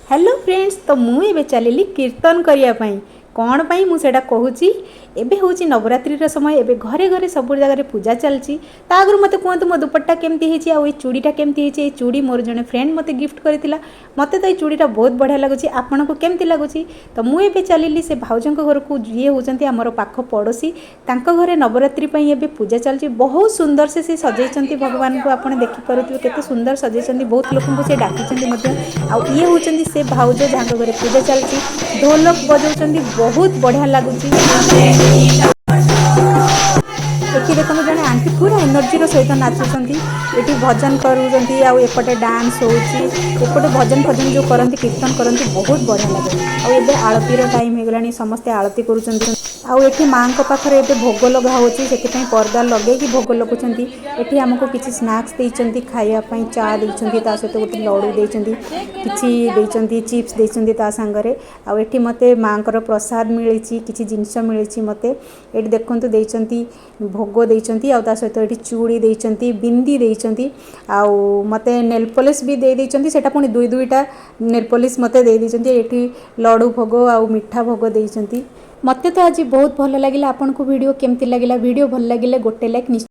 Hello friends, ତ ମୁଁ ଏବେ ଚାଲିଲି କୀର୍ତ୍ତନ କରିବା ପାଇଁ। କ'ଣ ପାଇଁ ମୁଁ ସେଇଟା କହୁଛି। ଏବେ ହେଉଛି ନବରାତ୍ରିର ସମୟ। ଏବେ ଘରେ ଘରେ ସବୁ ଜାଗାରେ ପୂଜା ଚାଲିଛି। ତା ଆଗରୁ ମୋତେ କୁହନ୍ତୁ, ମୋ ଦୁପଟ୍ଟା କେମିତି ହେଇଛି ଆଉ ଏଇ ଚୁଡ଼ିଟା କେମିତି ହେଇଛି? ଏଇ ଚୁଡ଼ି ମୋର ଜଣେ ଫ୍ରେଣ୍ଡ ମୋତେ ଗିଫ୍ଟ କରିଥିଲା। ମୋତେ ତ ଏଇ ଚୁଡ଼ିଟା ବହୁତ ବଢ଼ିଆ ଲାଗୁଛି। ଆପଣଙ୍କୁ କେମିତି ଲାଗୁଛି? ତ ମୁଁ ଏବେ ଚାଲିଲି ସେ ଭାଉଜଙ୍କ ଘରକୁ, ଯିଏ ହେଉଛନ୍ତି ଆମର ପାଖ ପଡ଼ୋଶୀ। ତାଙ୍କ ଘରେ ନବରାତ୍ରି ପାଇଁ ଏବେ ପୂଜା ଚାଲିଛି। ବହୁତ ସୁନ୍ଦର ସେ ସଜେଇଛନ୍ତି ଭଗବାନଙ୍କୁ। ଆପଣ ଦେଖିପାରୁଥିବେ କେତେ ସୁନ୍ଦର ସଜେଇଛନ୍ତି। ବହୁତ ଲୋକଙ୍କୁ ସେ ଡାକିଛନ୍ତି ମଧ୍ୟ। ଆଉ ଇଏ ହେଉଛନ୍ତି ସେ ଭାଉଜ, ଯାହାଙ୍କ ଘରେ ପୂଜା ଚାଲିଛି। ଢୋଲକ ବଜାଉଛନ୍ତି, ବହୁତ ବଢ଼ିଆ ଲାଗୁଛି। ଏଠି ଦେଖନ୍ତୁ, ଜଣେ ଆଣ୍ଟି ପୁରା ଏନର୍ଜିର ସହିତ ନାଚୁଛନ୍ତି। ଏଠି ଭଜନ କରୁଛନ୍ତି ଆଉ ଏପଟେ ଡାନ୍ସ ହେଉଛି। ଏପଟେ ଭଜନ ଫଜନ ଯେଉଁ କରନ୍ତି, କୀର୍ତ୍ତନ କରନ୍ତି, ବହୁତ ବଢ଼ିଆ ଲାଗେ। ଆଉ ଏବେ ଆଳତିର ଟାଇମ୍ ହେଇଗଲାଣି, ସମସ୍ତେ ଆଳତି କରୁଛନ୍ତି। ଆଉ ଏଠି ମାଆଙ୍କ ପାଖରେ ଏବେ ଭୋଗ ଲଗା ହେଉଛି, ସେଥିପାଇଁ ପର୍ଦ୍ଦା ଲଗେଇକି ଭୋଗ ଲଗାଉଛନ୍ତି। ଏଠି ଆମକୁ କିଛି ସ୍ନାକ୍ସ ଦେଇଛନ୍ତି ଖାଇବା ପାଇଁ। ଚା ଦେଇଛନ୍ତି, ତା ସହିତ ଗୋଟେ ଲଡ଼ୁ ଦେଇଛନ୍ତି, କିଛି ଦେଇଛନ୍ତି, ଚିପ୍ସ ଦେଇଛନ୍ତି ତା ସାଙ୍ଗରେ। ଆଉ ଏଠି ମୋତେ ମାଆଙ୍କର ପ୍ରସାଦ ମିଳିଛି, କିଛି ଜିନିଷ ମିଳିଛି ମୋତେ। ଏଠି ଦେଖନ୍ତୁ, ଦେଇଛନ୍ତି, ଭୋଗ ଦେଇଛନ୍ତି ଆଉ ତା ସହିତ ଏଠି ଚୁଡ଼ି ଦେଇଛନ୍ତି, ବିନ୍ଦି ଦେଇଛନ୍ତି ଆଉ ମୋତେ ନେଲ୍ ପଲିସ୍ ବି ଦେଇ ଦେଇଛନ୍ତି। ସେଇଟା ପୁଣି ଦୁଇ ଦୁଇଟା ନେଲ୍ ପଲିସ୍ ମୋତେ ଦେଇ ଦେଇଛନ୍ତି। ଏଠି ଲଡ଼ୁ ଭୋଗ ଆଉ ମିଠା ଭୋଗ ଦେଇଛନ୍ତି। ମୋତେ ତ ଆଜି ବହୁତ ଭଲ ଲାଗିଲା। ଆପଣଙ୍କୁ ଭିଡ଼ିଓ କେମିତି ଲାଗିଲା? ଭିଡ଼ିଓ ଭଲ ଲାଗିଲେ ଗୋଟେ ଲାଇକ୍ ନିଶ୍ଚୟ